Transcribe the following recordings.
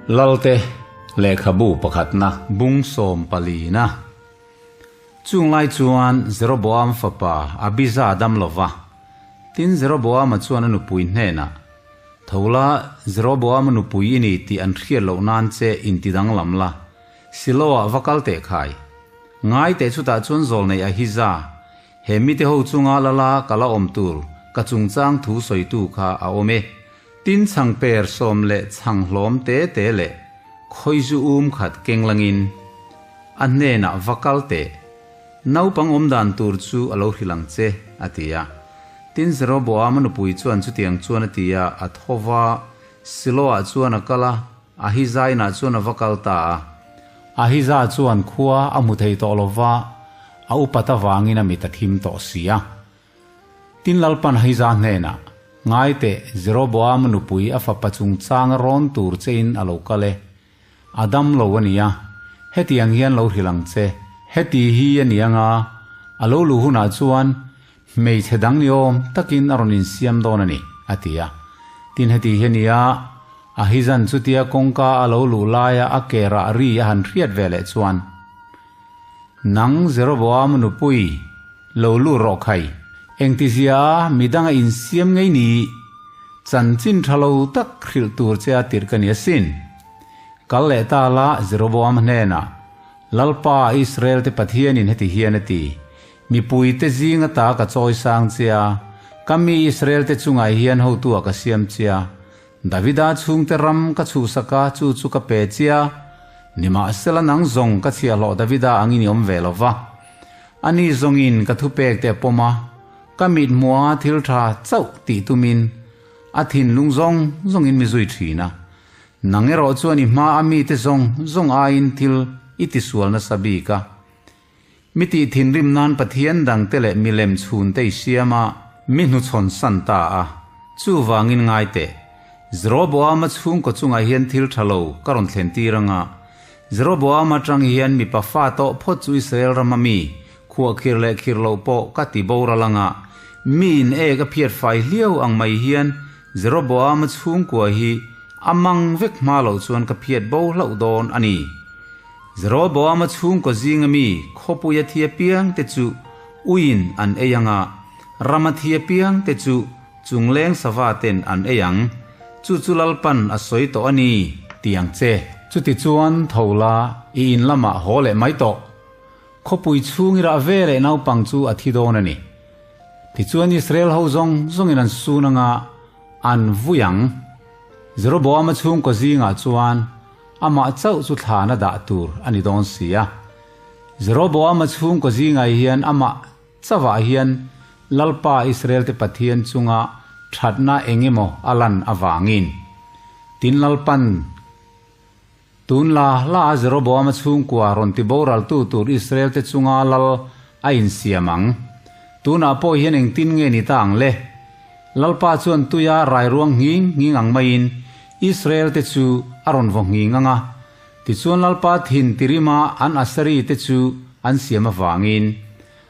Lalte lehkhabu pakhatna bung sawm palina. Chung lai chuan Jeroboam fapa Abija a dam lo va. Tin, Jeroboama chuan a nupui hnenah, Tho la, Jeroboama nupui i ni tih an hriat loh nan che inti danglam la, Siloah va kal teh khai. Ngai teh chutah chuan zawlnei Ahija, he mite ho chunga lala ka la awm tur ka chungchang thu sawitu kha a awm e. Tin chhang per sawm leh chhang hlawm te te leh khawizu um khat keng langin a hnenah va kal teh. Naupang awm dan tur chu a lo hrilh ang che, a ti a. Tin Jeroboama nupui chuan chutiang chuan a ti a, a tho va, Siloah chuan a kal a, Ahiza inah chuan a va kal ta a. Ahiza chuan khua a hmu thei tawh lo va, a upat avangin a mit a thim tawh si a. Tin Lalpan Ahiza hnenah, Ngai teh, Jeroboama nupui a fapa chungchanga rawn tur chein a lo kal e. A dam lo a nia, hetiang hian lo hrilh ang che. Heti hi a ni anga, a lo luh hunah chuan Hmeichhe dang ni awm takin a rawn insiam dawn a ni, a ti a. Tin heti hi a ni a, Ahizan chutia kawngka a lo luh laia a ke rah ri a han hriat ve leh chuan, Nang Jeroboama nupui, lo lut rawh khai. Engtizia a midang a insiam ngei ni? Chanchin tha lo tak hrilh tur che a tirh ka ni asin. Kal leh ta la Jeroboama hnenah, Lalpa Israel-te Pathianin heti hian a ti, Mipuite zing ata ka chawi sang che a, ka mi Israel-te chungah hian hotuah ka siam che a. Davida chhungte ram ka chhuhsak a, chu chu ka pe che a. Nimahsela nang zawng ka chhiahhlawh Davida angin i awm ve lo va. Ani zawngin ka thupekte a pawm a, ka mithmuha thil tha chauh tih tumin a thinlung zawng zawngin mi zui thin a. Nang erawh chuan i hmaa mite zawng zawng aiin thil i tisual nasa bik a. Mi tih thinrim nan Pathian dangte leh milem chhunte i siam a, mi hnuchhawn san ta a. Chuvangin ngai teh. Jeroboama chhungkaw chungah hian thil tha lo ka rawn thlen tir ang a. Jeroboama atang hian mipa fa tawh phawt chu Israel rama mi, khuahkhir leh khir loh pawh ka ti boral ang a. Mi in ek a phiat fai hliau ang mai hian Jeroboama chhungkua hi a mang vek hma loh chuan ka phiat bo hlauh dawn a ni. Jeroboama chhungkaw zinga mi khawpuia thi apiang te chu uiin an ei ang a, rama thi apiang te chu chungleng sava ten an ei ang. Chu chu Lalpan a sawi tawh a ni, ti ang che. Chutichuan tho la, i in lamah haw leh mai tawh. Khawpui chhung i rah ve leh naupang chu a thi dawn a ni. Tichuan Israel ho zawng zawngin an sun anga an vui ang. Jeroboama chhungkaw zingah chuan Amah chauh chu thlana dah tur a ni dawn si a. Jeroboama chhungkaw zingah hian amah chavah hian Lalpa Israelte Pathian chunga thatna eng emaw a lan avangin tin Lalpan tun la la a Jeroboama chhungkua rawn ti boraltu tur Israelte chunga lal a insiam ang. Tunah pawh hian engtin nge ni ta ang le? Lalpa chuan tuia rairuang nghing nghing ang maiin Israel-te chu a rawn vaw nghing ang a, tichuan Lalpa thin tirima an Asari-te chu an siam avangin,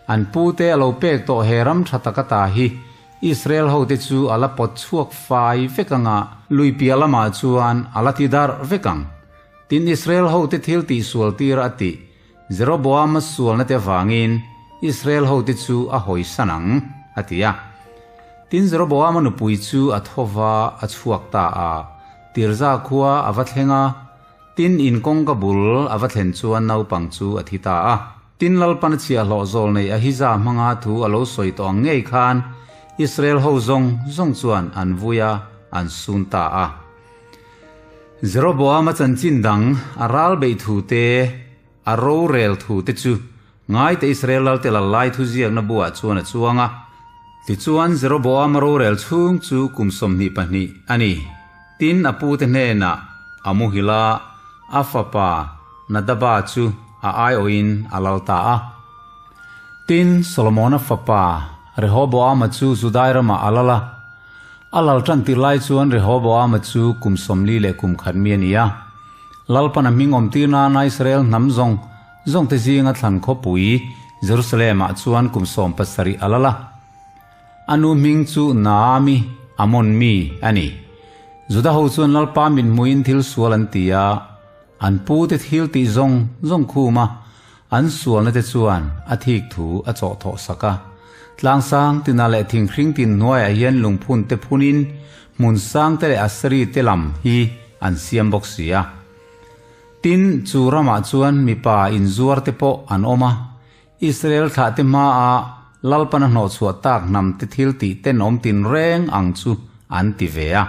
an pute a lo pek tawh he ram tha taka ta hi Israel-hote chu a la pawt chhuak fai vek ang a, lui piah lamah chuan a la ti darh vek ang. Tin, Israel-hote thil tihsual tir a tih Jeroboama sualna te avangin Israel hote chu a hawisan ang, a ti a. Tin, Jeroboama nupui chu a tho va, a chhuak ta a. Tirza khua a va thleng a, tin in kawngka bul a va thlen chuan naupang chu a thi ta a. Tin, Lalpan a chhiahhlawh zawl nei Ahija hmanga thu a lo sawi tawh ang ngei khan Israel ho zawng zawng chuan an vui a, an sun ta a. Jeroboama chanchin dang, a ral beih thu te, a rorel thu te chu ngaite Israel lalte lal lai thuziakna buah chuan a chuang a. Tichuan Jeroboama rorel chhung chu kum 22 a ni. Tin, a pute hnenah a muhil a, a fapa Nadaba chu a aiawhin a lal ta a. Tin, Solomona fapa Rehoboama chu Judai ramah a lal a. A lal tan tir lai chuan Rehoboama chu kum 40 leh kum khat mi a ni a. Lalpan a hming awm tir nana Israel hnam zawng zawngte zinga thlan khawpui Jerusalem-ah chuan kum 17 a lal a. A nu hming chu Naami, Amon mi a ni. Juda ho chuan Lalpa mithmuhin thil sual an ti a, an pute thil tih zawng zawng khum a, an sualna te chuan a thik thu a chawh thawh sak a. Tlangsang tinah leh thinghring tin hnuaiah hian lungphun te phunin hmun sang te leh Aseri te lam hi an siam bawk si a. Tin, chu ramah chuan mipa inzuar te pawh an awm a, Israel thlahte hmaah Lalpan a hnawhchhuah tak hnamte thil tih tenawm tinreng ang chu an ti ve a.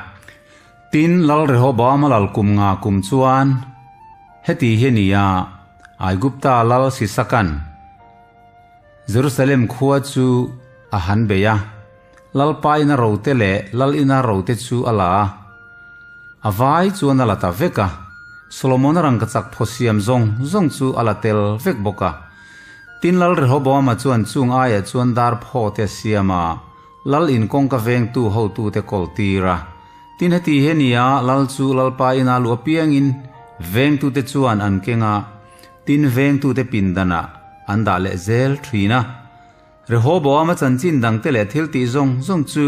Tin, Lal Rehoboama lal kum nga kum chuan heti hi a ni a, Aigupta lal Sisakan Jerusalem khua chu a han bei a, Lalpa ina rote leh Lal ina rote chu a la a, a vai chuan a la ta vek a. Solomona rangkachak phaw siam zawng zawng chu a la tel vek bawk a. Tin Lal Rehoboama chuan chung aiah chuan dar phaw te a siam a, Lal in kawngka vengtu hotute kawl tir a. Tin heti hi a ni a, Lal chu Lalpa ina luh apiangin vengtute chuan an keng a, tin vengtute pindanah an dah leh zel thin a. Rehoboama chanchin dangte leh thil tih zawng zawng chu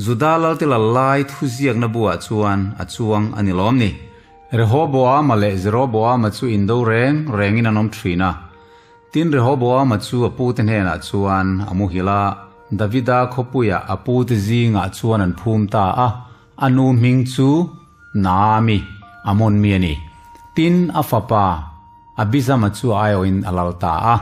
Juda lalte lal lai thuziakna buah chuan a chuang a ni lawm ni. Rehoboama leh Jeroboama chu indo reng rengin an awm thin a. Tin Rehoboama chu a pute hnenah chuan a muhil a, Davida khawpuiah a pute zingah chuan an phum ta a, a nu hming chu Naami, Amon mi a ni. Tin a fapa Abizama chu a aiawhin a lal ta a.